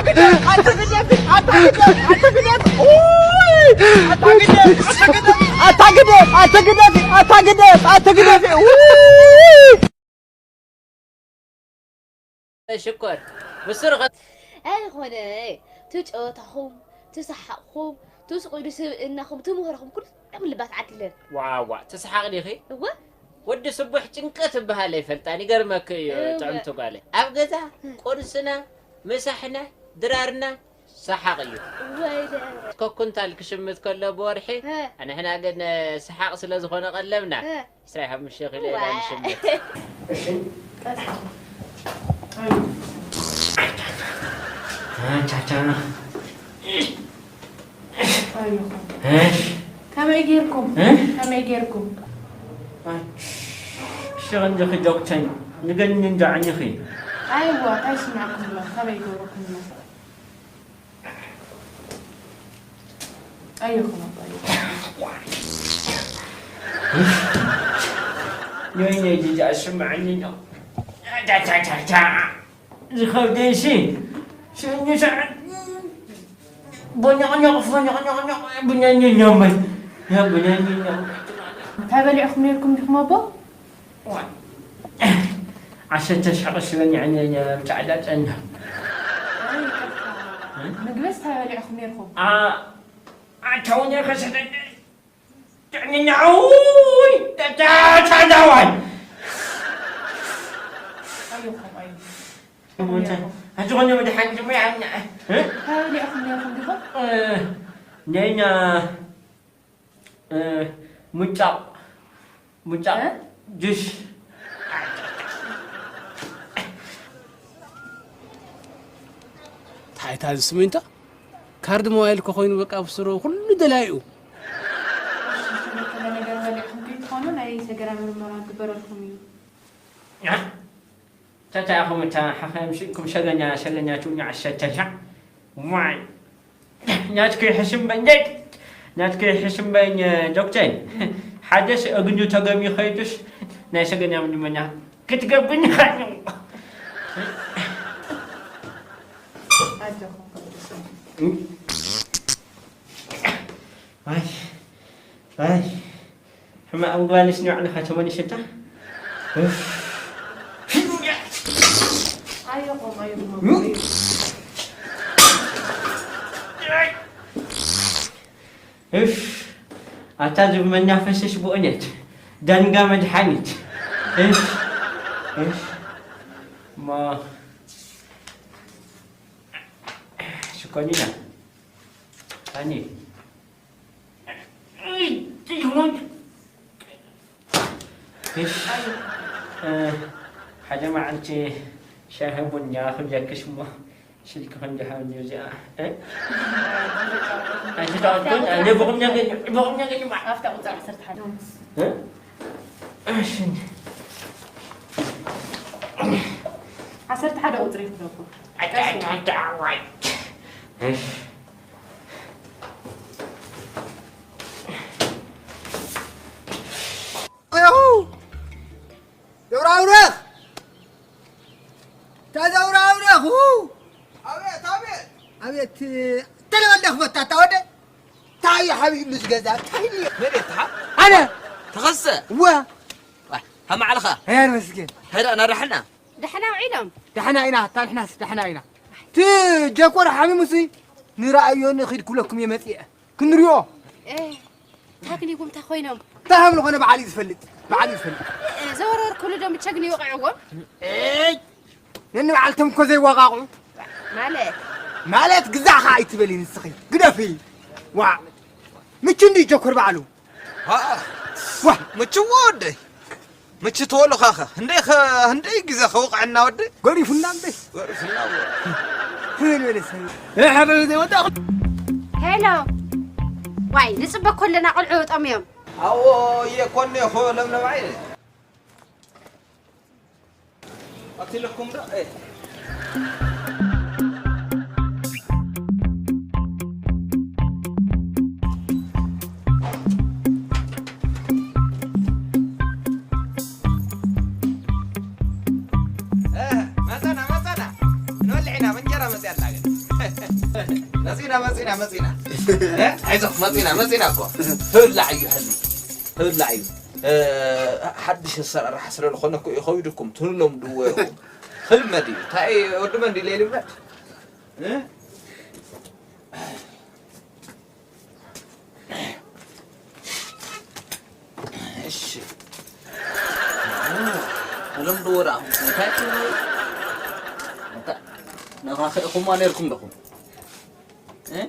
ኣታ ግደፍ! ኣታ ግደፍ! ኣታ ግደፍ! ኡይ! ኣታ ግደፍ! ኣታ ግደፍ! ኣታ ግደፍ! ኣታ ግደፍ! ኣታ ግደፍ! ኣታ ግደፍ! ኡይ! ሽኮር ብስሩ ኸ ኣይኾነ። ትጨወታኹም፣ ትሰሓቕኹም፣ ትስቑ ኢሉ ስብእናኹም፣ ትምህርኹም ኩሎም ልባት ዓዲለን። ዋዋ ትስሓቕ ዲኺ? እወ። ወዲ ስቡሕ ጭንቀት እበሃል ኣይፈልጣን። ይገርመኪ እዩ እወ። ጥዕምቲ ጓለይ። ኣብ ገዛ ቁርስና ምሳሕና ድራርና ሰሓቕ እዩ። ወይለ። ከኩንታል ክሽምት ከሎ ብወርሒ እ። ንሕና ግን ሰሓቕ ስለ ዝኾነ ቀለብና እ። ዕስራን ሓሙሽተ ኪሎ ኢና ዋ። ንሽምት። እሺ። ቀስ። ቻቻ። እሺ። ከመይ ጌርኩም? እ? ከመይ ጌርኩም? እሺ፣ እንዲኺ ዶክተር፣ ንገርኒ እንዶ ዓኒኺ። ኣይዋ፣ እንታይ ስማዕኩም ኣሎ? ከመይ ገብርኩም ኣሎ? ኣየኹም ኣባ፣ ኣየኹም። ነይ፣ ነይ፣ ጂጂ፣ ኣስምዓኒ ዶ። ታ፣ ታ፣ ታ፣ ታ። ዝኸብደይሲ፣ ሰኞ ሰዓት፣ ቦኛቕኛቕ፣ ቦኛቕኛቕ፣ ቡኛኛኛመይ። ያ ቡኛኛኛመይ። እንታይ በሊዕኹም ነይርኩም ዲኹም ኣቦ? ዓሰርተ ሽሕ ቅርሺ በሊዐ ነይረ ብጻዕዳ ጨና። ኣይ፣ ይቅርታ። እ? ምግብስ እንታይ በሊዕኹም ነይርኩም? ኣ-፣ ኣታውን ከሰተ-፣ ጥዕንኛውይ፣ ተ-፣ ተ-፣ ተዳዋይ። ኣይኹም፣ ኣይኹም። እሞንተ፣ ኣጆኹም መድሓኒት እሞ ይሃብና። እ? እንታይ በሊዕኹም ነይርኩም ዲኹም? እ፣ ነይና እ፣ ሙጫቕ፣ ሙጫቕ፣ እ? ጁሽ። እንታይ እታ እዚ ስሚንቶ? ካርድ ሞባይል እኮ ኮይኑ በቃ ብስሩ ኩሉ ደላይኡ። እሺ፣ እሺ፣ ገለ ነገር በሊዕኩም ከይትኾኑ ናይ ሰገራ ምርመራ ክግበረልኩም እዩ። እ? ተታኹም እታ ሓኻይም ስኢንኩም ሸገኛ፣ ሸገኛ ትብሉ ዓሰርተ ሻዕ። ዋይ። ናትኪ ሕሽም በይ፣ ናትኪ ሕሽም በይ፣ ዶክተር። ሓደስ እግዱ ተገሚ ኸይዱስ ናይ ሸገኛ ምድመኛ ክትገብኒ ኻዩ። ኣጆኹም። ኣይ፣ ኣይ። ሕማቕ ምግባርስ ንባዕልኻ ተመሊስካ? ኡፍ። ኣየቆም፣ ኣየቆም። ኡፍ። ኣታ ዝብ መናፈስሽ ብእውነት ዳንጋ መድሓኒት። ኡፍ። ኡፍ። ማ-፣ ሽኮሪና። ኣኒ። እሽ፣ እ፣ ሓደ መዓልቲ ሻሂ ቡና ክብለክሽ እሞ ስልኪ ክንዲ ሃብኒ እዚኣ። እ? ኣይትጫወትኩን? እንደ ብቑም ነገር፣ ብቑም ነገር ድማ። ኣብታ ቁፅሪ ዓሰርተ ሓደ። እ? እሺ። ዓሰርተ ሓደ ቁፅሪ ይኽደኩ። ኣታ፣ ኣታ፣ ኣታ፣ ዋይ። እሺ። ኣያሁ! ዘውራውረኽ! እታ ዘውራውረኽ! ው! ኣቤት፣ ኣቤት! ኣቤት! ተለበለ ክፈታ እታ ወደ! እንታይ እዩ ሓቢእሉ እዚ ገዛ? እንታይ እዩ? መን እየ እታ? ኣነ! ተኸስተ! እወ! ዋይ፣ ከመይ ዓለኻ? ኣያ መስገን። ሄዳ ናዳሕና? ዳሕና ውዒሎም። ዳሕና ኢና፣ እታ ንሕናስ ዳሕና ኢና። እቲ ጀኮር ሓሚሙሲ ንረኣዮ ንኺድ ክብለኩም እየ መጺአ። ክንሪኦ። እ፣ ታግኒጉም እንታይ ኮይኖም? እንታይ ከም ዝኾነ በዓል እዩ ዝፈልጥ። በዓል እዩ ዝፈልጥ። እ፣ ዘወርወር ኩሉ ዶ ምቸግኒ ይወቕዕዎም? ኤይ! ነንባዕልቶም እኮ ዘይወቓቑ። ማለት? ማለት ግዛእ ኸዓ ኣይትበሊ ንስኺ። ግደፊ። ዋ! ምቹ እንዲ ጀኮር ባዕሉ። ሃ! ዋ! ምችዎ ወደይ። ምችትዎ ኣለኻኸ? ህንደይ ኸ-፣ ህንደይ ግዜ ኸውቕዐና ወደይ? ገሪፉና እምበይ። ገሪፉና ወ-፣ ክብል በለ ሰብ። እ፣ ሓበሬታ ይወጣ። ሄሎ። ዋይ፣ ንጽበ ኮለና ቆልዑ ጠምዮም። ኣዎ፣ እየ ኮነ እኮ ለምለም ዓይነ። ቀቲለኩም ዶ? እ። እ፣ መጸና፣ መጸና። ክንበልዕ ኢና፣ እንጀራ መጽያ ኣላ ግን። ኢና መጺና። እ? ኣይዞኽ፣ መጺና፣ መጺና እኮ። ህብላዕ እዩ ሕዚ። ህብላዕ እዩ። እ፣ ሓድሽ ኣሰራርሓ ስለ ዝኾነ እኮ እዩ ከቢድኩም። ትህሎም ድዎ ኢኹም። ክልመድ እዩ። እንታይ ወዲ መን ድዩ ኢለ ይልመድ? እ? እሺ። ተለምዶ ወደ ኣኹም እንታይ ትብሉ? ነኻኺእኹማ ነርኩም ደኹም። እ?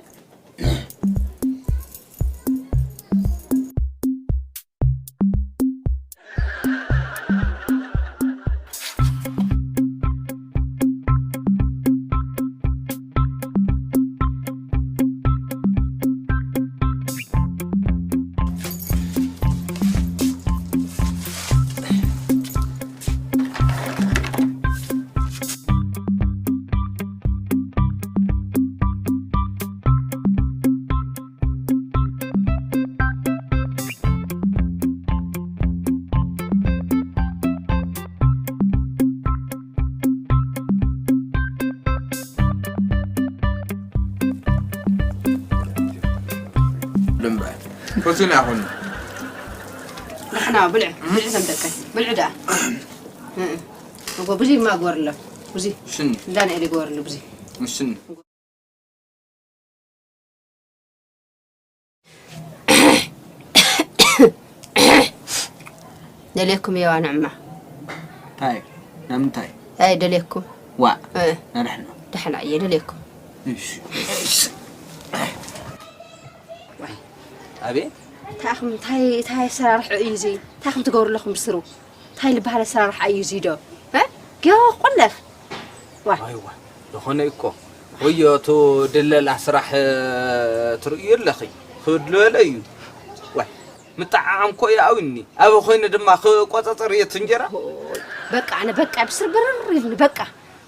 ልምበ። ፈሱን ያኹን። ንሕና ብልዕ፣ ብልዕ ዘምደቀ። ብልዕ ደኣ። እ፣ እ። እጎ ብዙይ ማጎርሎ። ብዙይ። ሽን። ዳንኤል ይጎርሎ ብዙይ። ሽን። ደልየኩም የዋ ንዕማ። እንታይ? ንምንታይ? ኣይ ደልየኩም። ዋ፣ እ። ንድሕና። ደሕና እየ ደልየኩም። እሺ። ኣቤት። እንታይ ኣኹም፣ እንታይ፣ እንታይ ኣሰራርሑ እዩ እዚ? እንታይ ኣኹም ትገብሩ ኣለኹም ብስሩ? እንታይ ዝበሃል ኣሰራርሓ እዩ እዚ ዶ? እ? ጊዮ ቆለፍ። ዋ። ኣይዋ፣ ዝኾነ እኮ። ወዮ፣ እቱ ድለላ ስራሕ፣ እ፣ ትርእዩ ኣለኺ። ክድለለ እዩ። ዋይ፣ ምጥዓዓም እኮ ይኣውኒ። ኣብ ኮይነ ድማ ክቆጻጸር እየ እቲ እንጀራ። ሆይ፣ በቃ ኣነ በቃ ብስር ብርር ኢልኒ፣ በቃ።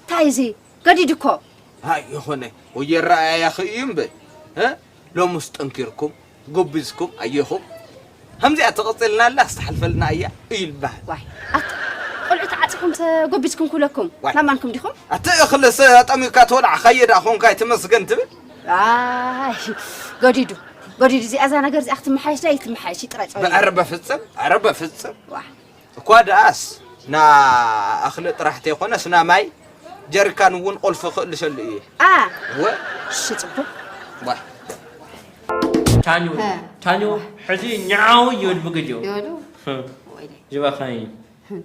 እንታይ እዚ? ገዲድ እኮ። ኣይ፣ ይኾነ። ወዮ፣ ኣረኣእያኺ እዩ እምበር። እ? ሎምስ ጠንኪርኩም፣ ጎቢዝኩም፣ ኣየኹም። ከምዚኣ ተቐጺልና ኣላ፣ ክስተሓልፈልና እያ እዩ ዝበሃል። ዋይ፣ ኣት-፣ ቆልዑ ተዓጺኹም ተጎቢዝኩም ክብለኩም። ዋይ። ናብ ማንኩም ዲኹም? ኣቲ እኽልስ ኣጠሚካ ትወልዓ ኸየ ደኣ ኾንካ ኣይትመስገን ትብል? ኣይ፣ ገዲዱ፣ ገዲዱ። እዚኣ እዛ ነገር እዚኣ ክትመሓየሽ ዳ ኣይትመሓየሽ ጥራይ ጸወታ። ኣረ በፍጽም፣ ኣረ በፍጽም። ዋይ። እኳ ደኣስ ና እኽሊ ጥራሕ ተይኮነስ ና ማይ ጀሪካን እውን ቁልፊ ክእልሸሉ እየ። ኣ። ወ-፣ እሺ፣ ጽቡቕ። ዋ። ታንዩ፣ ሀ። ታንዩ፣ ሕዚ ኛው ይብል ብግዜኡ። ይበሉ። ህ። ወይኔ። ዝበኻይ። ህ።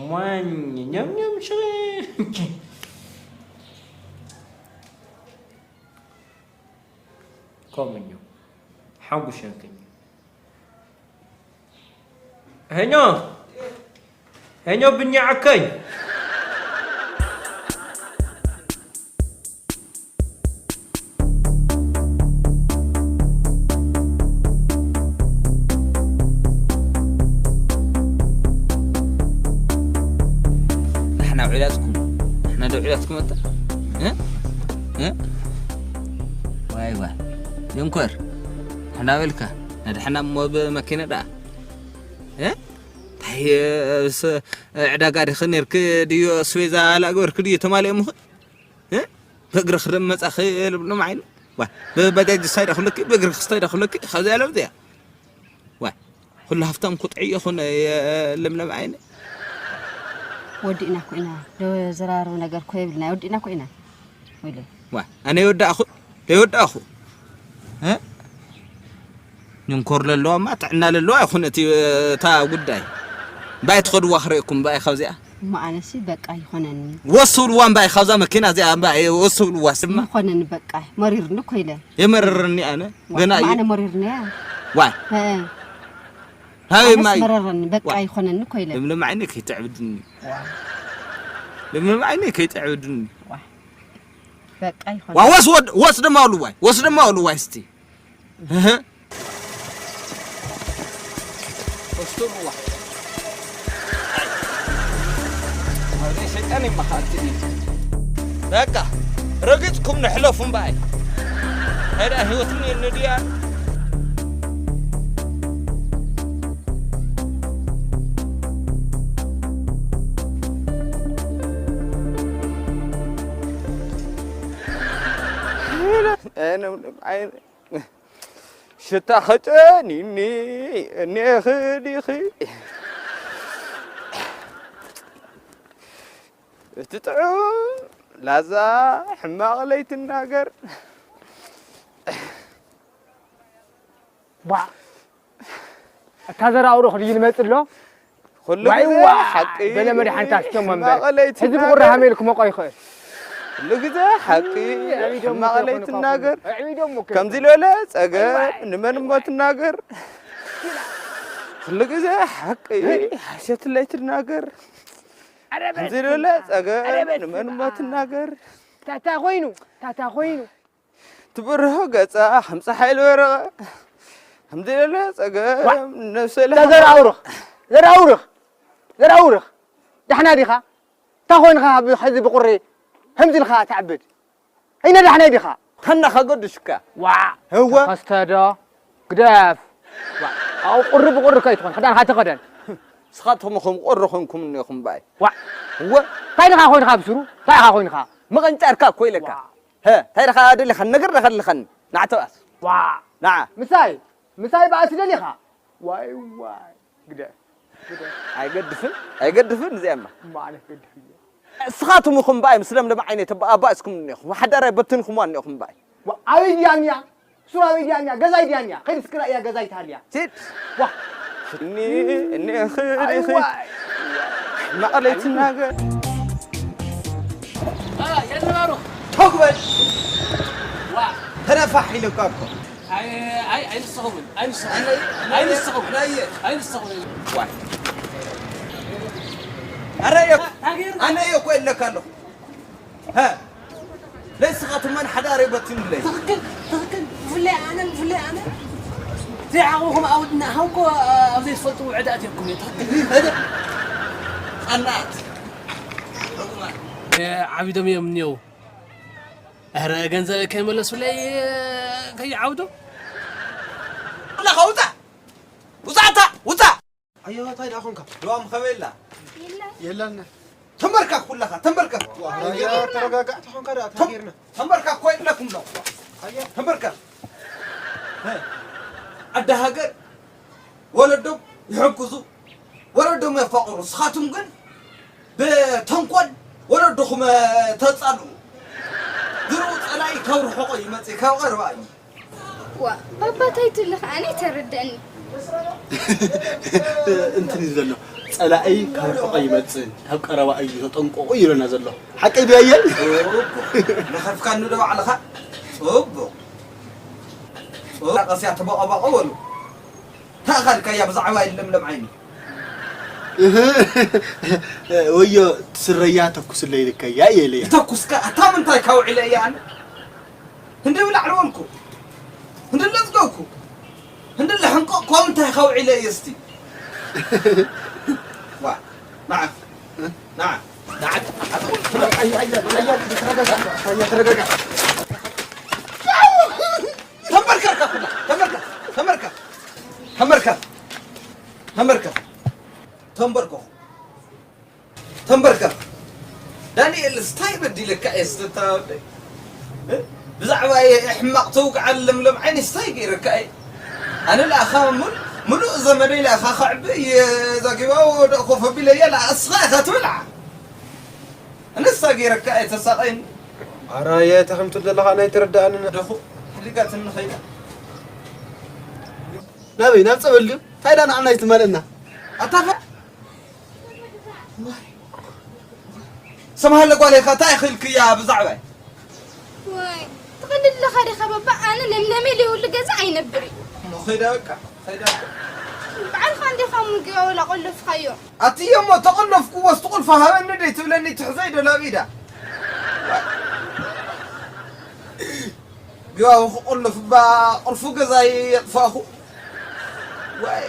ሟኝ፣ ኛም ኛም ሽረ። ከምኡ እዩ። ሓጉሸክኝ። ሄኖ! ሄኖ ብኛዕከኝ! ንሕና ውዒላትኩም፣ ንሕና ዶ ውዒላትኩም ኣታ? እ? እ? ዋይ ዋይ። ዮንኮር፣ ንሕና በልካ፣ ንድሕና እሞ ብመኪና ደኣ። እ? እንታይ፣ እ፣ ስ-፣ ዕዳጋ ዲኺ ነይርኪ ድዩ? ኣስቤዛ ላግበርኪ ድዩ ተማሊኦምኺ? እ? ብእግርኺ ደም መጻኺ ልብሎም ዓይኒ። ዋ፣ ብባጃጅ ስታይ ዳኹለኪ፣ ብእግርኺ ስታይ ዳኹለኪ፣ ካብዚኣ ለብዚኣ። ዋ፣ ኩሉ ሃፍታም ኩጥዒ ይኹን፣ የ-፣ ለምለም ዓይኒ። ወዲእና እኮ ኢና። ዶ ዘራርብ ነገር እኮ የብልና። ወዲእና እኮ ኢና። ወይለ። ዋ፣ ኣነ ይወዳእኹ፣ ዘይወዳእኹ። እ? ንንኮር ለለዋማ ጥዕና ለለዋ ይኹን እቲ፣ እታ ጉዳይ። ባይ ትኸድዋ ክርእየኩም ባይ ካብዚኣ። እሞ ኣነሲ በቃ ይኾነኒ። ወስብልዋ እምባይ ካብዛ መኪና እዚኣ እምባይ ወስብልዋ ስማ። ይኾነኒ በቃ። መሪርኒ እኮ ኢለ። የመረረኒ ኣነ። ዋ፣ ገና እማ እዩ። ኣነ መሪርኒ እያ። ዋይ። እ። ሃበይ ኣነስ ማይ። መረረኒ በቃ ዋ። ይኾነኒ እኮ ኢለ። ለምለም ዓይነይ ከይተዕብድኒ። ዋ። ለምለም ዓይነይ ከይተዕብድኒ። ዋ። በቃ ይኾነኒ። ዋ፣ ወስ ወድ-፣ ወስ ደማ ኣሉ ዋይ። ወስ ደማ ኣሉ ዋይ እስቲ። እህ። ወስቱዋ። ወደ ሰይጣን ይመኻትኒ። በቃ ረግጽኩም ንሕለፉ እምበኣይ። ሄዳ ህይወትን የንድያ። ሽታ ኸጨኒኒ እኔኺ ዲኺ እቲ ጥዑም ላዛ ሕማቕ ለይትናገር። ቧ እታ ዘራውሮ ክድይል መጽ ኣሎ። ኩሉ ግዜ ሓቂ በለ መድሓኒት ኣስቶም መንበር ሕዚ ብቑሪ ሃሜል ክመቆ ይኽእል። ኩሉ ግዜ ሓቂ ሕማቕ ለይትናገር። ከምዚ ዝበለ ጸገም ንመን እሞ ትናገር? ኩሉ ግዜ ሓቂ ሓሸት ለይትናገር። ከምዚ ዝበለ ጸገም ንመን እሞ ትናገር? ታታ ኮይኑ ታታ ኮይኑ ትብርህ ገጻ ከም ጸሓይ ዝበረቐ ከምዚ ዝበለ ጸገም ነብሰ ዘራውርኽ ዘራውርኽ ዘራውርኽ ዳሕና ዲኻ? እንታይ ኮይንኻ ሕዚ ብቑሪ ከምዚ ኢልካ ትዓብድ? ኣይነ ዳሕናይ ዲኻ? ተናኻ ገድሽካ ዋዕ እወ ተኸስተ ዶ ግደፍ። ዋዕ ኣብኡ ቁሪ ብቑሪ ከይትኾን ክዳንካ ተኸደን። ንስኻትኹም ኹም ቁሪ ኾንኩም እኒኹም ባይ ዋዕ እወ እንታይ ኢኻ ኮይንካ ብስሩ እንታይ ኢኻ ኮይንካ? ምቕንጫርካ እኮ ኢለካ። ሀ እንታይ ኢኻ ደሊኻ ነገር ኢኻ ደሊኻኒ ናዕ ተባስ ዋዕ ናዓ ምሳይ ምሳይ ባእሲ ደሊኻ? ዋይ ዋይ ግደፍ ግደፍ። ኣይገድፍን ኣይገድፍን እዚኣማ። እማ ኣነ ክገድፍ እየ። እስኻትም ኢኹም በኣይ ምስ ለምለም ዓይነይ ተባኣባእስኩም እኒኹም ሓዳራይ በትንኹምዋ እኒኹም በኣይ። ዋ ኣበይ ድያ እኒኣ? ሱር ኣበይ ድያ እኒኣ? ገዛይ ድያ እኒኣ? ከይዲ እስኪ ርኣያ ገዛይ ተሃልያ። ሲድ ዋ እኒ እኒ እኺ እኺ መቐለይ ትናገር። ተጉበል ተነፋሕ ኢለካ እኮ። ኣነ እየ እኮ እብለካ ኣለኹ። ለይስኻ ትመን ሓዳረይ በቲኑለይ። ትኽክል ትኽክል። ብፍላይ ኣነ ብፍላይ ኣነ ዘይዓቕምኹም ኣውድና ሃውኮ ኣብ ዘይትፈልጥዎ ዕዳ ኣትየኩም እየ። ትኽክል። ኣናት ዓቢዶም እዮም እኒአው። ኧረ ገንዘበይ ከይመለሱለይ ከይዓብዶ። ኣለኻ ውፃእ ውፃእ እታ ውፃእ። ኣዮ እንታይ ደኣ ኾንካ? ድዋም ኸመይ ኣላ? የላን። ተንበርከኽ ኩላኻ ተንበርከኽ። ኣዮ ተረጋጋዕ ተኾንካ ደኣ እንታይ ጌርና? ተንበርከኽ እኮ የለኩም ዶ? ኣዮ ተንበርከኽ። ዓዲ ሃገር ወለዶም ይሕግዙ ወለዶም የፋቕሩ። ንስኻትኩም ግን ብተንኮል ወለድኹም ተጻልኡ። ድሮ ጸላኢ ካብ ርሑቕ ይመጽእ ካብ ቀረባ እዩ። ዋእ ባባ ታይ ትብል ኣነ ኣይተረደኣኒ። እንትን እዩ ዘሎ ጸላኢ ካብ ርሑቕ ኣይመጽእን ካብ ቀረባ እዩ ተጠንቀቑ እዩ ኢሉና ዘሎ ሓቀይ ድያየ? ነኸፍካኒ ዶ ባዕልኻ? ጽቡቕ። ቀስያ ተበቐበቐ በሉ። ተኣኻልካያ ብዛዕባ ለምለም ዓይኒ። እህ፣ ወዮ ስረያ ተኩስለይ ኢልካያ እየ ኢለያ። ይተኩስካ ኣታ ምንታይ ካውዒለ እየ ኣነ? ህንዲ ብላዕሊ ወልኩ ህንዲ ለዝገኩ ህንዲ ለሕንቆቅኮ ምንታይ ካውዒለ እየ እስቲ። ዋ ንዓ ንዓ ንዓ ተረጋጋ ተረጋጋ። ተንበርከኽ ተንበርከኽ ተንበርከኽ ተንበርከኽ ተንበርከኽ ተንበርከኽ ዳንኤል ስታይ በዲለካ እየ ስተታ ብዛዕባ ሕማቕ ተውግዓል ለምለም ዓይነይ ስታይ ገይረካ እየ ኣነ ለኣኻ ሙሉእ ዘመደይ ለኣኻ ከዕቢ እየ ዛጊባ ወደ ኮፍ ኣቢለያ ለኣስኻ ኢኻ ትብል ንሳ ገይረካ እየ ተሳቐይኒ። ኣራየ ተኸምቱ ዘለኻ ናይ ተረዳኣኒ ደኹ ሕሊጋትኒ ኸይዳ። ናበይ ናብ ጸበል ድዩ? ታይዳ ንዓና ይትመለና። ኣታኸ ሰምሃለ ጓለይ ኸ እንታይ ኢኺ ኢልክያ ብዛዕባይ? ዋይ ትቐልድ ኣለኻ ዲኻ ባባ ኣነ ለምለመይ ለይብሉ ገዛ ኣይነብር እዩ። እሞ ኸይዳ በቃ ኸይዳ። ባዕልኻ እንዲኻ ምግቢ ወላ ቆለፍኻዮ። ኣትየ እሞ ተቐለፍኩዎስ ትቑልፋ ሃበኒ ደይ ትብለኒ ትሕዘይ ዶ ላብ ኢዳ። ግባዊ ክቑልፍ እባ ቁልፉ ገዛይ የጥፋእኹ። ዋይ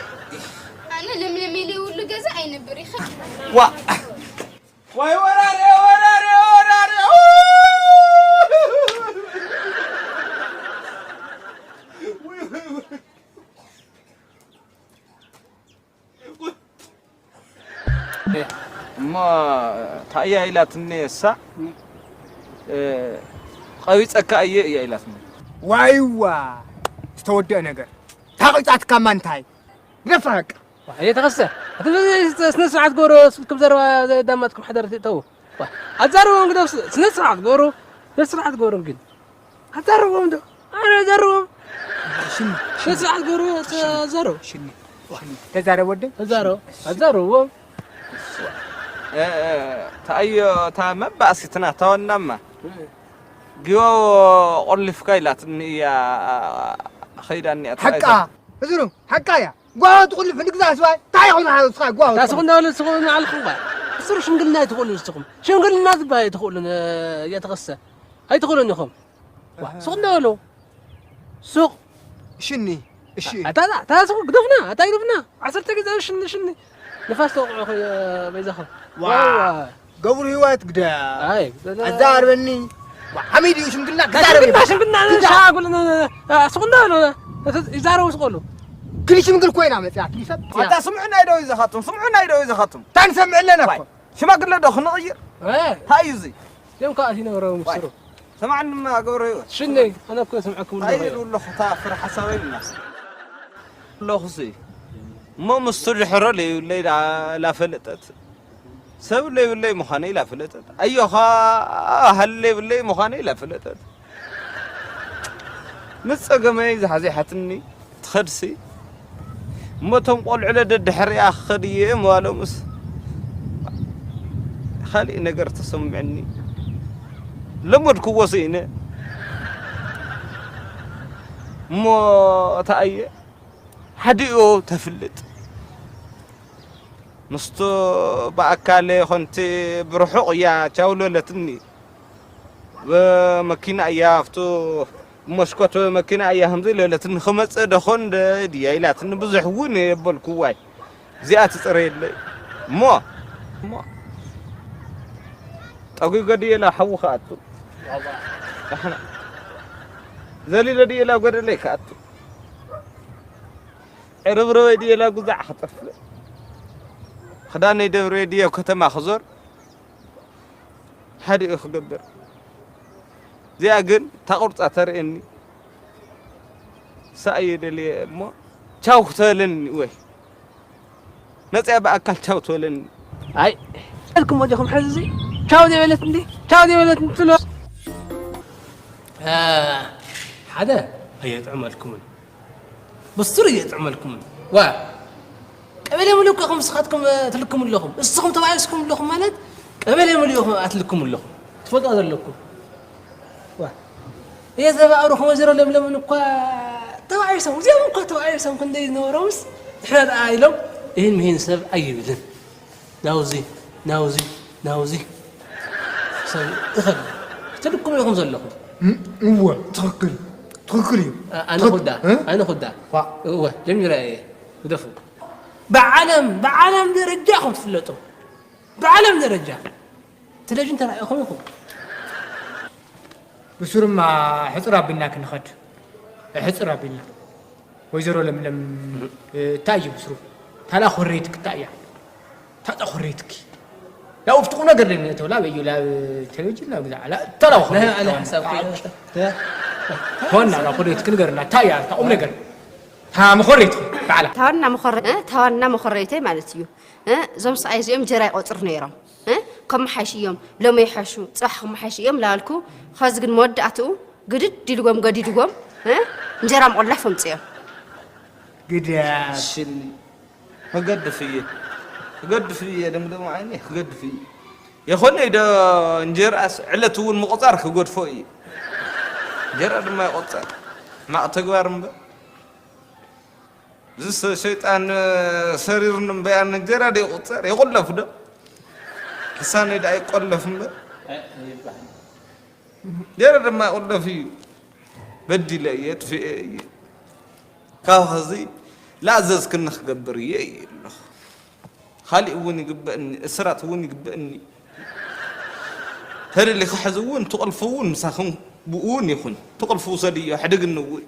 ኣነ ለምለም ኢለ ይብሉ ገዛ ኣይነብር ይኸ ዋእ ዋይ ወራሪ ወራሪ ወራሪ እሞ ታእያ ኢላትኒ እሳ ቀቢፀካ እየ እያ ኢላትኒ። ዋይዋ ዝተወደአ ነገር ታቕጫትካ ማንታይ ነፋቅ። እየተኸሰ እቲ ስነ ስርዓት ገበሮ ስልክም ዘረባ ዘዳማጥኩም ሓደርቲ ተው። ኣዛረቦም ግደፍ። ስነ ስርዓት ገበሩ። ስነ ስርዓት ገበሩ ግን ኣዛረቦም ዶ ኣረ ዘረቦም። ስነ ስርዓት ገበሩ። ዘረቡ። ተዛረብ ወደ ተዛረቡ። ኣዛረቦም። ተኣዮ እታ መባእሲትና ተወናማ ጊዋ ቆሊፍካ ኢላትኒ እያ ኸይዳ እኒኣ። ሓቃ እዝሩ ሓቃ እያ። ጓዋ ትቑልፍ ንግዛ ስባይ እንታይ ይኹን ሓውስኻ ጓዋ ታስኹ እንዳበለ ስኹ ንዓልኹም ባ ስሩ ሽምግልና ይትኽእሉ ንስኹም ሽምግልና ዝበሃል ኣይትኽእሉን። እየተኸሰ ኣይትኽእሉን ኢኹም። ሱቕ እንዳበሉ ሱቕ ሽኒ እሺ ኣታ ኣታ ሱቕ ግደፍና ኣታ ግደፍና ዓሰርተ ግዜ ሽኒ ሽኒ ንፋስ ተወቕዑ በይዛኹም። ገብሩ ህይወት ግደ ኣይ ኣዛርበኒ። ዓሚድ እዩ ሽምግልና ክዛረብ ሽምግልና ሽምግልና ሻጉል ሱቕ እንዳበሉ ይዛረቡ ስቆሉ ክሊ ሽምግል ኮይና መፅያ ክሊ ሰብ ኣታ ስምዑ ናይ ደው ይዘኻቱም ስምዑ ናይ ደው ይዘኻቱም ታንሰምዕ ኣለና እኮ ሽማግለ ዶ ክንቕይር እንታይ እዩ እዚ እዮም ከዓ ይነግረው ምስሩ ሰማዕንማ ገብረ ህይወት ሽነይ ኣነ እኮ ስምዐኩም እንታይ ኢሉ ኣለኹ እታ ፍረ ሓሳበይ ምናስ ኣለኹ ሲ እሞ ምስቱ ድሕሮ ለይብለይ ላፈለጠት ሰብ ለይብለይ ምዃነይ ላፈለጠት ኣዮኻ ሃል ለይብለይ ምዃነይ ላፈለጠት ምስ ጸገመይ ዝሓዚሓትኒ ትኸድሲ እሞ እቶም ቆልዑለ ደድሕሪኣ ክኸድ እየ ምባሎምስ ካሊእ ነገር ተሰምዐኒ ለመድክዎ ስኢነ እሞ እታ ኣየ ሓዲኡ ተፍልጥ ምስቱ ብኣካል ኮንቲ ብርሑቕ እያ ቻውለለትኒ ብመኪና እያ ኣብቱ ብመስኮት መኪና እያ ከምዚ ለለትኒ ክመፅእ ደኾን ድያ ኢላትኒ ብዙሕ እውን የበልኩዋይ እዚኣ ትፅረየለይ እሞ እሞ ጠጒ ገድየላ ሓዊ ክኣቱ ዳሕና ዘሊለ ድየላ ጎደለይ ክኣቱ ዕርብረበይ ድየላ ጉዛዕ ክጠፍእ ክዳነይ ደብረየ ድየ ከተማ ክዞር ሓዲኡ ክገብር እዚኣ ግን እታ ቁርፃ ተርእየኒ ሳእ እየ ደልየ እሞ ቻው ክተበለኒ ወይ መፅያ ብኣካል ቻው ትበለኒ ኣይ ኣልኩም ወዲኹም ሕዚ እዚ ቻው ዘይበለት እንዲ ቻው ዘይበለት እንትሎ ሓደ ኣየጥዕመልኩምን ብስሩ እየ ጥዕመልኩምን ዋ ቀበሌ ሙሉእ እኮ ኢኹም ንስኻትኩም ትልክሙ ኣለኹም እስኹም ተባኢስኩም ኣለኹም ማለት ቀበሌ ሙሉእ ኢኹም ኣትልክሙ ኣለኹም ትፈልጦ ዘለኩም ዋ እየ ዘባእሩ ከም ወይዘሮ ለምለምን እኳ ተባኢሶም እዚኦም እኳ ተባኢሶም ክንደይ ዝነበሮምስ ድሕረ ደኣ ኢሎም ይህን ምሂን ሰብ ኣይብልን ናውዚ ናውዚ ናውዚ ሰብ ይኸል ትልክሙ ኢኹም ዘለኹም እወ ትኽክል ትኽክል እዩ ኣነ ኩዳ ኣነ ኩዳ እወ ጀሚረ እየ ግደፉ ብዓለም ብዓለም ደረጃ ኢኹም ትፍለጡ ብዓለም ደረጃ ቴሌቪዥን ተራኢኹም ኢኹም ብሱርማ ሕፅር ኣቢልና ክንኸድ ሕፅር ኣቢልና ወይዘሮ ለምለም እንታይ እዩ ብስሩ ታላ ኮረይትክ እንታይ እያ ታጣ ኮረይትክ ያው ፍትቁ ነገር ለምን ተውላ በዩ ላ ቴሌቪዥን ላ ግዛ ላ ተላው ኮረይትክ ተወና ላ ኮረይትክ ንገርና እንታይ እያ ታቁም ነገር ታ መኾረይትክ ባዕላ ታዋና መኾረ ታዋና መኾረይተይ ማለት እዩ እዞም ሰብኣይ እዚኦም እንጀራ ይቆፅሩ ነይሮም ከመሓይሽ እዮም ሎሚ ይሐሹ ፅባሕ ከመሓይሽ እዮም ላልኩ ኸዚ ግን መወዳእትኡ ግድድ ኢልዎም ገዲድዎም እንጀራ ምቑላፍ ኣምፅኦም ግዳ ሽኒ ክገድፍ እየ ክገድፍ እየ ደምደም ዓይኒ ክገድፍ እየ የኾነ ዶ እንጀራስ ዕለት እውን ምቑፃር ክገድፎ እየ እንጀራ ድማ ይቆፀር ማቕ ተግባር እምበር እዚ ሸይጣን ሰሪርኒ እምበያ እንጀራ ዶ ይቁፀር ይቁለፍ ዶ ሕሳነይ ዶ ኣይቆለፍ እምበር ገይረ ድማ ይቁለፍ እዩ በዲለ እየ ጥፍኤ እየ ካብ ኸዚ ላእዘዝክኒ ክገብር እየ እየ ኣለኹ ካሊእ እውን ይግበእኒ እስራት እውን ይግበእኒ ተደሊኻ ሕዚ እውን ትቕልፉ እውን ምሳኽን ብኡ እውን ይኹን ትቕልፉ ውሰድዮ ሕደግኒ እውን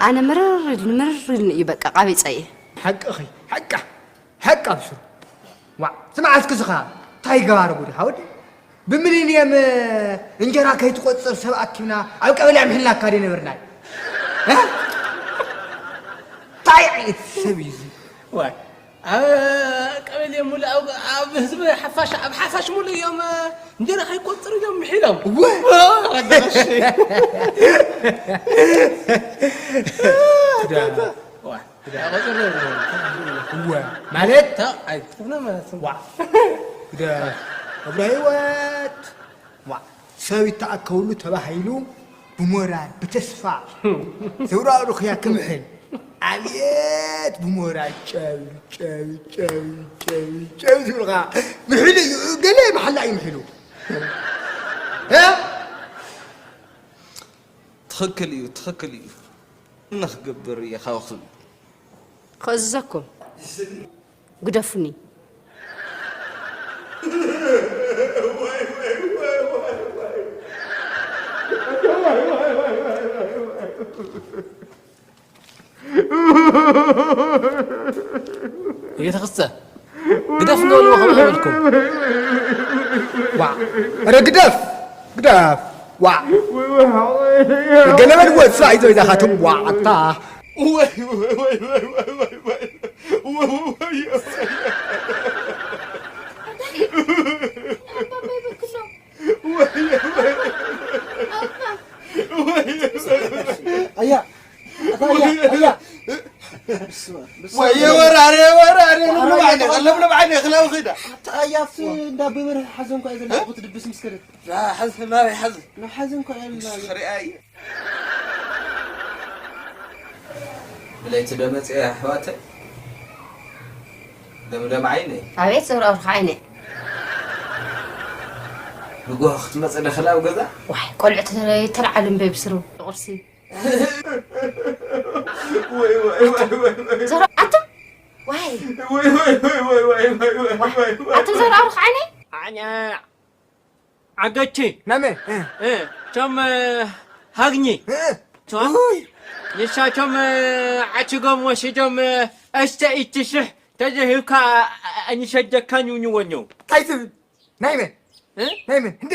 ኣነ ምርር ኢሉኒ ምርር ኢሉኒ እዩ በቃ ቃቢፀ እየ ሓቅኺ ሓቃ ሓቃ ብሽሩ ዋዕ ስምዓ እስኪ ስኻ እንታይ ገባረ ጉድኻ ወዲ ብሚሊንየም እንጀራ ከይትቆጽር ሰብ ኣኪብና ኣብ ቀበሌ ኣምሒልናካ ዶ ነበርና? እ? እንታይ ዓይነት ሰብ እዩ እዚ? ዋይ፣ ኣብ ቀበሌ ሙሉእ ኣብ፣ ኣብ ህዝቢ ሓፋሽ፣ ኣብ ሓፋሽ ሙሉእ እዮም እንጀራ ከይቆጽሩ እዮም ምሒሎም። እወ። ኦ፣ ኣዳራሽ። ዋይ። እወ፣ ማለት ታ-፣ ኣይ፣ ትብሎ ማለት ነው። ዋ። ግደ፣ ገብረ ህይወት። ዋ። ሰብ ይተኣከብሉ ተባሂሉ ብሞራል፣ ብተስፋ፣ ዘውራሩ ክያ ክምሕል። ኣብየት ብሞራል ጨብ፣ ጨብ፣ ጨብ፣ ጨብ፣ ጨብ ዝብልኻ ምሕሉ እዩ። ገለ መሓላ እዩ ምሕሉ። እ? ትኽክል እዩ፣ ትኽክል እዩ። ንኽገብር እየ ካብ ክብል። ክእዝዘኩም። ግደፉኒ። እየተኽስተ ግደፍ እንበልዎ ከምኣ በልኩም። ዋ፣ ኧረ ግደፍ፣ ግደፍ። ዋ። ገለ በልዎ፣ እሳ ሒዞ ኢዛኻትም፣ ዋ፣ ኣታ። ወይ፣ ወይ፣ ወይ፣ ወይ፣ ወይ፣ ወይ፣ ወይ። ኣያ፣ ኣታ ኣያ፣ ኣያ። ወየ ወራሪ፣ ወራሪ፣ ለምለም ዓይነ፣ ለምለም ዓይነ፣ ክላው ኺዳ። ኣታ ኣያ፣ ኣብቲ እንዳ በበረ ሓዘን እኳ እየ ዘለኹ፣ ክትድብስ ምስ ከደት። ሓዝ፣ ናበይ ሓዝ? ናብ ሓዘን እኳ እየ ኣለና። ሪኣ እየ። ብለይቲ ዶ መፅአ ኣሕዋተይ? ለምለም ዓይነይ። ኣቤት ዘብረቕርኽ ዓይነይ። ንጎሆ ክትመፅእ ዶ ክላ ኣብ ገዛ? ዋይ፣ ቆልዑ ተለ-፣ ተለዓሉ እምበይ ብስሩ ቁርሲ። ወይ፣ ወይ፣ ወይ፣ ወይ፣ ወይ። ዘብረ-፣ ኣቱም? ዋይ። ወይ፣ ወይ፣ ወይ፣ ወይ፣ ወይ፣ ወይ፣ ወይ፣ ዋይ። ወይ፣ ወይ። ኣቱም ዘብረቕርኽ ዓይነይ? ዓኛ። ዓገቺ። ናመ? እ። እ፣ ቶም፣ እ፣ ሃግኚ። እ። ቶም? ውይ። ንሳቶም፣ እ፣ ዓቲጎም ወሲዶም፣ እ፣ እስተ ኢቲ ሽሕ ተዘሂብካ፣ እ፣ እ፣ ንሰደካ ንውንወ ነው። እንታይ ትብል? ናይ መን? እ? ናይ መን? እንደ?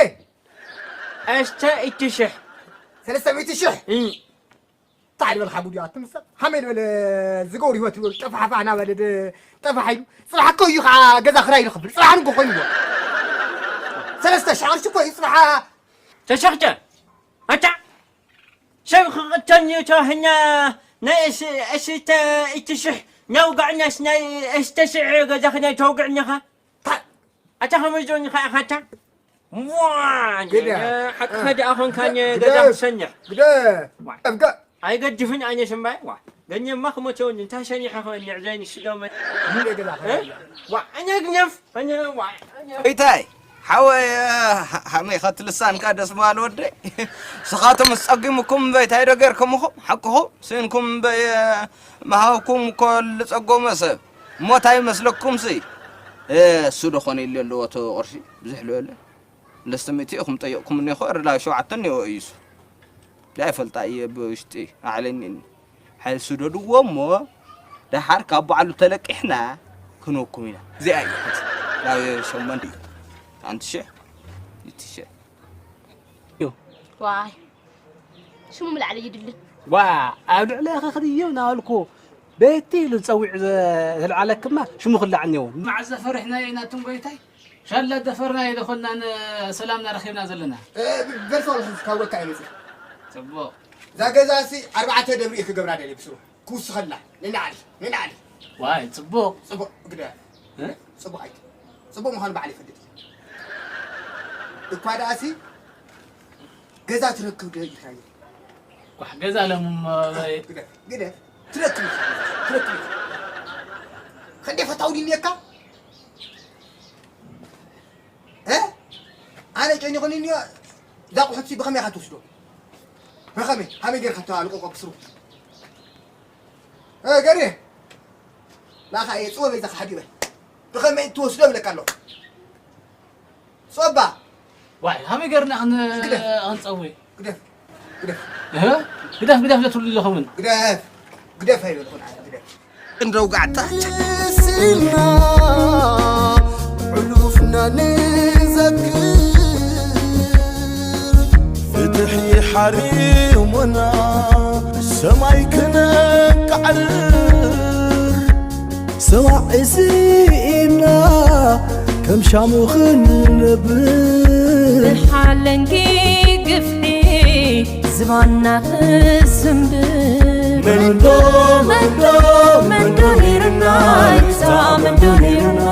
እስተ ኢቲ ሽሕ። ሰለስተ ሚእቲ ሽሕ? እ። እንታይ ዝበልካ ጉድ እዩ ኣትምሰል? ሃመይ ዝበለ ዝገብሩ ህይወት ይበሉ፣ ጠፋሕፋሕ እናበለ ድ-፣ ጠፋሕ ኢሉ። ጽባሕ እኮ እዩ ኸዓ ገዛ ክራይ ንኽብል። ጽባሕ ንጎ ኮይኑ እዩ። ሰለስተ ሽሕ ቅርሺ እኮ እዩ ጽባሕ። ተሸኽተ። ኣታ፣ ሰብ ክቕተል እዩ ተባሂልና ናይ እስ-፣ እስተ ኢቲ ሽሕ ነውግዕናስ ናይ እስተ ሽሕ ገዛ ክናይ ተውግዕናኻ? ታ-፣ ኣታ ኸመይ ዞን ኢኻ ኢኻ ኣታ? ዋ፣ ግደ። ሓቅኻ ደኣ ኾንካ፣ ን-፣ ግደ። ገዛ ክሰንሕ። ግደ። ዋ። እብጋ። ኣይገድፍን ኣነ ሽምባይ። ዋ። ገኘማ ክሞተውን እንታይ ሰኒሐ ኸ ንዕዘይ ንስዶመ። ሙሉ ገዛ እ? ኸ ዋ፣ ኣነ ግነፍ፣ ኣነ ዋ፣ ኣነ። እታይ፣ ሓወይ፣ ሃ-፣ ሃመይ ኸት ልሳንካ ደስ በሃል ወደይ። ስኻቶም ኣስጸጊሙኩም እምበይ፣ እንታይ ዶ ገርኩምኹም? ሓቅኹም ስኢንኩም እምበይ፣ መሃብኩም እኮ ልጸጎመ ሰብ። እሞ እንታይ ይመስለኩምሲ? እ፣ እሱ ዶ ኾነ ኢሉ ኣለዎ እቶ ቅርሺ? ብዙሕ ልበለ። ለስተ ሚእቲ ኢኹም ጠየቕኩም እኒኹ፣ ርላ ሸውዓተ እኒኦ እዩ እሱ። ዳይ ፈልጣ እየ ብውሽጢ ኣዕለኒ እኒ። ሓይል ስደድዎ እሞ፣ ደሓር ካብ በዓሉ ተለቂሕና ክንወኩም ኢና። እዚኣ እዩ። ናብ ሸሞንተ እዩ። ሓንቲ ሽሕ፣ ክልተ ሽሕ። እዩ። ዋይ። ሽሙ ምልዓል ይድልን። ዋ፣ ኣብ ልዕሊ እኺ ክድየው እናበልኩ በየቲ ኢሉ ዝጸዊዕ ዘ-፣ ዘልዓለክማ ሽሙ ክላዕ እኒኦ። መዓዝ ዘፈሪሕናዮ ኢና እቱም ጎይታይ? ሻላ ደፈርናዮ ዶ ኾንና ንሰላምና ረኺብና ዘለና? እ፣ በል ፋውል፣ ካብ ወካ እየ መፅእ። ጽቡቕ። እዛ ገዛ እሲ ኣርባዕተ ደብሪ እየ ክገብራ ደልየ ብስሩ። ክውስኸላ። ንላዕሊ፣ ንላዕሊ። ዋይ፣ ጽቡቕ። ጽቡቕ፣ ግደ። እ? ጽቡቕ ኣይት-፣ ጽቡቕ ምዃኑ ባዕሉ ይፈልጥ እዩ። እኳ ደኣሲ ገዛ ትረክብ ዶ ኢልካዮ? ኳሕ፣ ገዛ ለምሞ በይ። ግደፍ፣ ግደፍ። ትረክብ ኢኻ፣ ትረክብ ኢኻ። ክንደይ ፈታዊ ድንየካ? እ? ኣነ ጨኒቑኒ እኒኦ፣ እዛ ኣቑሑትሲ ብኸመይ ኢኻ ትወስዶ? ብኸመይ? ከመይ ጌርካ ተልቕቖ ብስሩ? እ፣ ገሬ። ላኻ እየ፣ ጽወ በይዛ ክሓዲ በል። ብኸመይ ትወስዶ እብለካ ኣለኹ። ጾባ። ዋይ፣ ሃመይ ገርና ኽን-፣ ግደፍ። ኽንጸዊ። ግደፍ። ግደፍ። እህ? ግደፍ፣ ግደፍ ዶ ትብሉ ኣለኹምን? ግደፍ። ግደፍ ኣይበልኹን ኣነ፣ ግደፍ። እንደው ጋዕታ። ስና ዕሉፍና ንዘክር። ኣሪሙና ሰማይ ክነቃዕር። ሰማዕ እዚ ኢና ከም ሻሙ ክንነብር። ብሓለንጊ ግፍዒ ዝባና ክስንብር። መንዶ መንዶ መንዶ ነይርና ይብዛ መንዶ ነይርና።